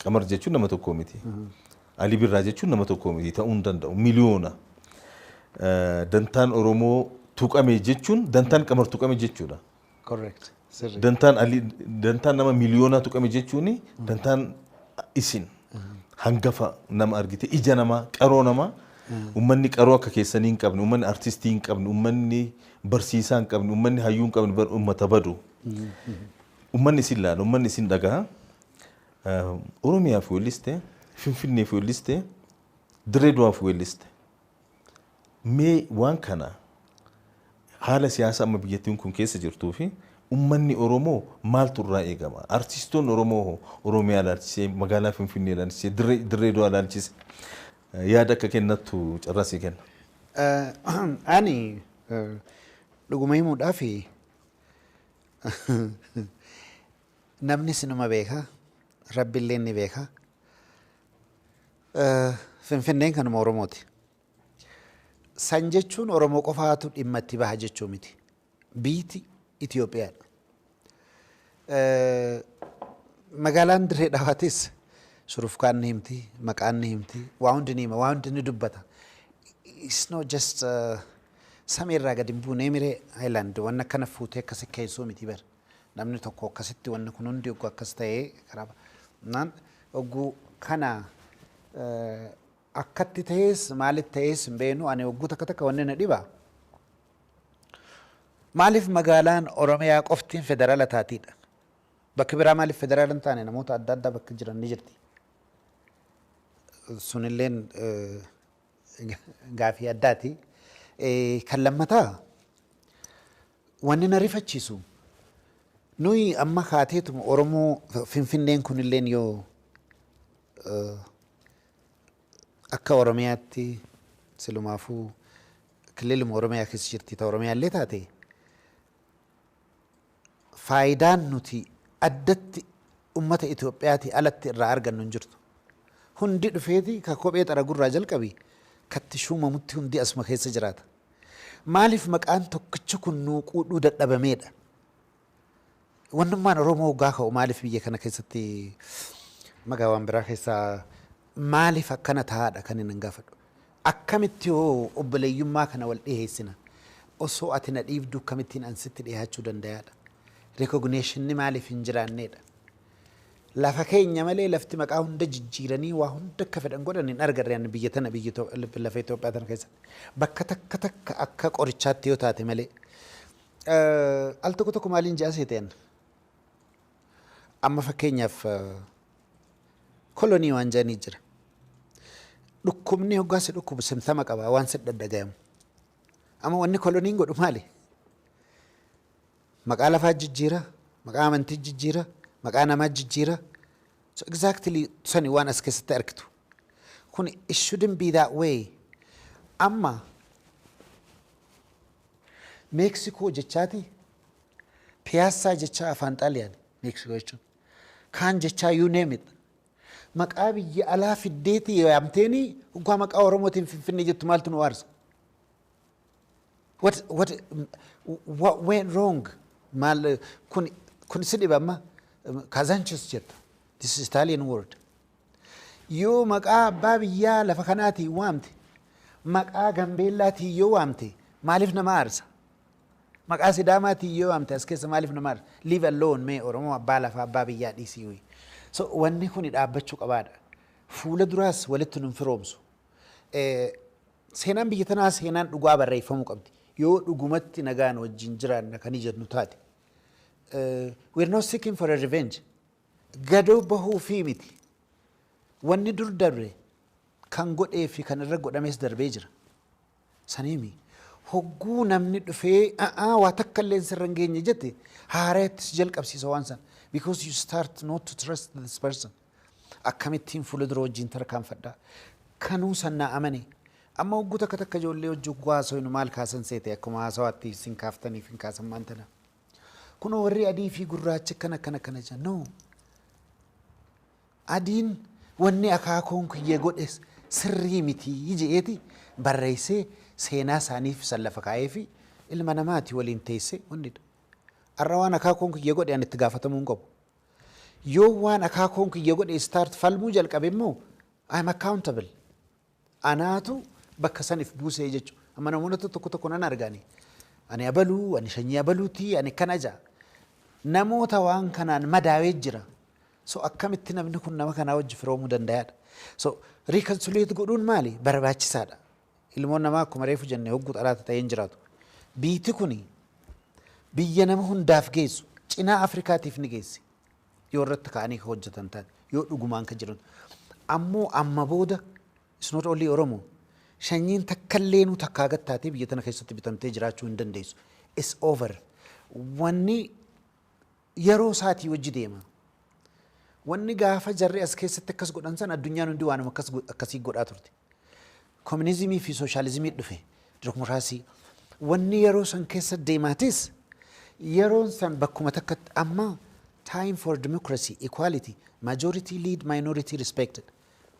Qamar jechuun nama tokko miti. Ali Birraa jechuun nama tokko miti, ta'uu hin danda'u. Miliyoona. Dantaan Oromoo tuqame jechuun dantaan Qamar tuqame jechuudha. Correct. Sirri. Dantaan Ali, dantaan nama miliyoonaa tuqame jechuun dantaan isin hangafa nama argite, ija namaa, qaroo namaa, uummanni qaroo akka keessanii hin qabne, uummanni artistii hin qabne, uummanni barsiisaa hin qabne, uummanni hayyuu hin qabne, uummata badu. Uummanni isin laala, uummanni isin dhagaha. Oromiyaaf weelliste, Finfinneef weelliste, Dirree Dawaaf weelliste. Mee waan kana haala siyaasaa amma biyyattiin kun keessa jirtuu fi uummanni Oromoo maaltu irraa eegama? Artistoonni Oromoo hoo Oromiyaa ilaalchisee, magaalaa Finfinnee ilaalchisee, Dirree Dawaa ilaalchisee yaada akka kennattu carraa sii kenna. Ani dhuguma himuudhaaf namni sinuma beeka, Rabbiillee ni beeka. Finfinneen kanuma Oromooti. San jechuun Oromoo qofaatu dhimma itti baha jechuu miti. Biiti Itoophiyaadha. Magaalaan Dirree Dhawaatis shurufkaan ni himti, maqaan ni himti, waa hundi ni hima, waa hundi ni dubbata. It's not just samiirraa gadi hin buunee miree island wanna akkana fuutee akkasi keessoo miti bara. Namni tokko akkasitti wanni kun hundi ogguu akkas ta'ee karaa naan ogguu kana akkatti ta'ees maalitti ta'ees hin beeknu, ani ogguu takka takka wanni na dhiba. Maaliif magaalaan Oromiyaa qoftiin federaala taatiidha? Bakki biraa maaliif federaala hin taane? Namoota adda addaa bakka jiran ni jirti. Sunilleen gaafii addaati. Kan lammataa wanni na rifachiisu, nuyi amma kaateetuma Oromoo Finfinneen kunilleen yoo akka Oromiyaatti silumaafuu kililuma Oromiyaa keessa jirti, ta Oromiyaallee taate, faayidaan nuti addatti ummata Itoophiyaatii alatti irraa argannu hin jirtu. Hundi dhufeeti ka kophee xaragurraa jalqabi katti shuumamutti hundi asuma keessa jiraata. Maaliif maqaan tokkichi kun nuu quudhuu dadhabameedha? Wannummaan Oromoo hoggaa ka'u maaliif biyya kana keessatti magaa waan biraa keessaa maaliif akkana taa'aadha kan inni gaafadhu. Akkamitti hoo obboleeyyummaa kana wal dhiheessina? Osoo ati na dhiibdu akkamittiin an sitti dhiyaachuu danda'aadha? Recognition maaliif hin jiraanneedha? Lafa keenya malee lafti maqaa hunda jijjiiranii waa hunda akka fedhan godhan hin argarre ani biyya tana, biyya lafa Itoophiyaa tana keessatti. Bakka takka takka akka qorichaatti yoo taate malee. Al tokko tokko maaliin ja'a seeteen? Amma fakkeenyaaf kolonii waan jedhanii jira. Dhukkubni hoggaa si dhukkubu symptom qaba, waan si daddagayamu. Amma wanni koloniin godhu maali? Maqaa lafaa jijjiira, maqaa amantii jijjiira, maqaa namaa jijjiira. So exactly sani waan as keessatti argitu. Kun it shouldn't be that way. Amma Meeksikoo jechaati, Piyaassaa jechaa afaan Xaaliyaan Meeksikoo jechuun. Kaan jechaa, you name it. Maqaa biyya alaa fiddeeti yaamteeni hoggaa maqaa Oromootiin Finfinnee jettu maaltu nu aarsa? What went wrong? Maal kun si dhiba amma? Kazanchis jetta. This is Italian word. Yoo maqaa abbaa biyyaa lafa kanaatiin waamte, maqaa Gambeellaatiin yoo waamte maaliif nama aarsa? Maqaa Sidaamaatiin yoo waamte as keessa maaliif nama aarsa? Leave alone mee Oromoo abbaa lafaa abbaa biyyaa dhiisii wayi. So wanni kun dhaabbachuu qabaadha. Fuula duraas walitti nun firoomsu. Seenaan biyya tanaa seenaan dhugaa barreeffamuu qabdi. Yoo dhugumatti nagaan wajjin jiraanna kan jennu taate. We are not seeking for a revenge. Gadoo bahuu fi miti. Wanni dur darbe kan godhee fi kan irra godhames darbee jira. Saniimi. Hogguu namni dhufee waa takka illee sirra hin geenye jette haareettis jalqabsiisa waan sana. Because you start not to trust this person. Akkamittiin fuula dura wajjin tarkaanfadhaa? Kanuu sannaa amane. Amma hogguu takka takka ijoollee hojii haasawinu maal kaasan seete, akkuma haasawaatti isin kaaftaniif hin kaasan maan tana. Kunoo warri adii fi gurraachi akkana akkana akkana jedhan. No. Adiin wanni akaakuun kiyya godhe sirrii miti je'eeti barreessee seenaa isaaniif san lafa kaa'ee fi ilma namaati waliin teessee wanni. Har'a waan akaakuun kiyya godhe ani itti gaafatamuu hin qabu. Yoo waan akaakoon kiyya godhe start falmuu jalqabe immoo, I am accountable. Anaatu bakka saniif buusee jechuudha. Amma namoota tokko tokko nan argani. Ani abaluu, ani sanyii abaluutii, ani kana ja'a. Namoota waan kanaan madaawee jira. So akkamitti namni kun nama kanaa wajji firoomuu danda'aadha? So reconciliate godhuun maali? Barbaachisaadha. Ilmoon namaa akkuma reefu jenne hogguu xalaata ta'ee hin jiraatu. Biiti kuni biyya nama hundaaf geessu, cinaa Afrikaatiif ni geessi. Yoo irratti ka'anii ka hojjetan taate, yoo dhugumaan ka jiran. Ammoo amma booda it's not only Oromoo. Sanyiin takkallee takkaa gattaatee biyya tana keessatti bitamtee jiraachuu hin dandeessu. It's over. Wanni yeroo isaatii wajji deema. Wanni gaafa jarri as keessatti akkas godhan san addunyaan hundi waanuma akkasii godhaa turte. Kominizimii fi sooshaalizimii dhufe, dimokiraasii. Wanni yeroo san keessa deemaatis yeroon san bakkuma takkatti amma time for democracy, equality, majority lead, minority respected.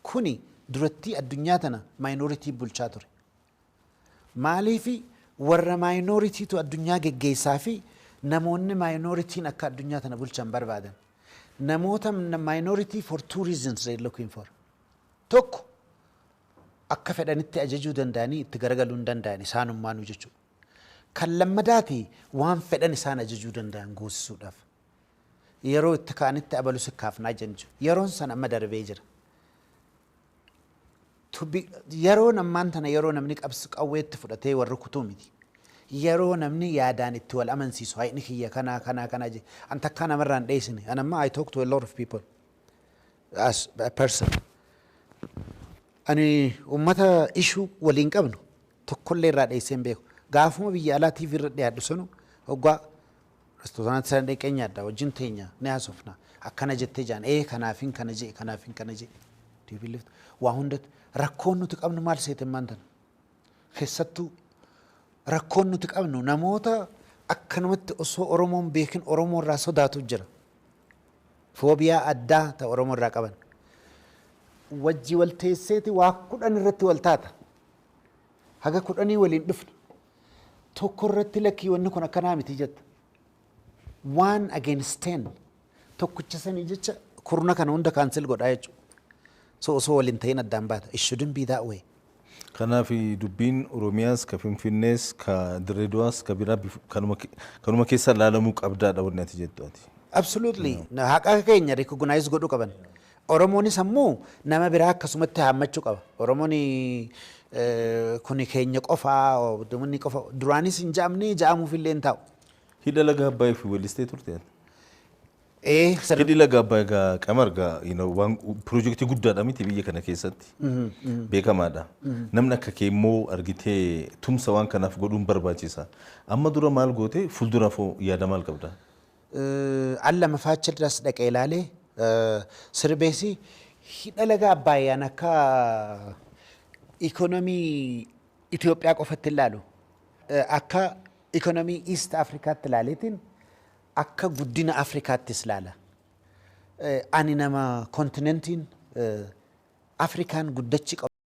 Kuni duratti addunyaa tana minority bulchaa ture. Maaliifi warra minority-tu addunyaa geggeessaa fi namoonni minority-n akka addunyaa tana bulchan barbaadan. Namoota minority for two reasons they looking for. Tokko, akka fedhanitti ajajuu danda'anii itti garagaluu hin danda'an isaanummaanuu jechuudha. Kan lammadaati waan fedhan isaan ajajuu danda'an goosisuudhaaf. Yeroo itti ka'anitti abalu sikkaafnaa jenju. Yeroon san amma darbee jira. Yeroon ammaan tana yeroo namni qabsu qawweetti fudhatee warri kutuu miti. Yeroo namni yaadaan itti wal amansiisu, hayni kiyya kanaa kanaa kanaa je. An takkaa namarraan dheessine. An amma I talk to a lot of people as a person. Ani uummata ishuu waliin qabnu tokkollee irraa dheessee hin beeku. Gaafuma biyya alaa TV irra dhiyaadhu sunu hoggaa restooraantii sana dhaqee nyaadha, wajjin teenya, ni haasofna. Akkana jettee jaan, ee, kanaafin kana jee, kanaafin kana jee. TV waa hundatti rakkoon nuti qabnu maal seete maanta? Keessattuu rakkoon nuti qabnu namoota akkanumatti osoo Oromoon beekin Oromoo irraa sodaatu jira. Phobia addaa ta'e Oromoo irraa qaban. Wajji wal teesseeti waa 10 irratti wal taata. Haga 10 waliin dhufna. Tokko irratti lakkii, wanni kun akkanaa miti jetta. One against 10. Tokkicha sanii jecha kurna kana hunda cancel godhaa jechuudha. So osoo waliin ta'in addaan baata. It shouldn't be that way. Kanaaf dubbiin Oromiyaas, ka Finfinnees, ka Dirreedawaas, ka biraa kanuma keessa ilaalamuu qabdaadha wanni ati jettu ati. Absolutely. Haqa keenya recognize godhuu qaban. Oromoonis ammoo nama biraa akkasumatti haammachuu qaba. Oromoon kuni keenya qofaa, inni qofa duraanis hin ja'amne, ja'amuuf illee hin taa'u. Hidha laga Abbaayii fi weellistee turte ati. Ee. Hidhi laga Abbaayii gaa qamar gaa waan piroojeektii guddaadha miti biyya kana keessatti beekamaadha. Namni akka kee immoo argitee tumsa waan kanaaf godhuun barbaachisa. Amma dura maal goote? Fuulduraaf yaada maal qabda? Al lama faachirras dhaqee ilaalee sirbeesi. Hidha laga Abbaayaan akka ikonomii Itoophiyaa qofatti ilaalu, akka ikonomii East Afrikaatti ilaaleetiin akka guddina Afrikaattis ilaala. Ani nama continent iin Afrikaan guddachi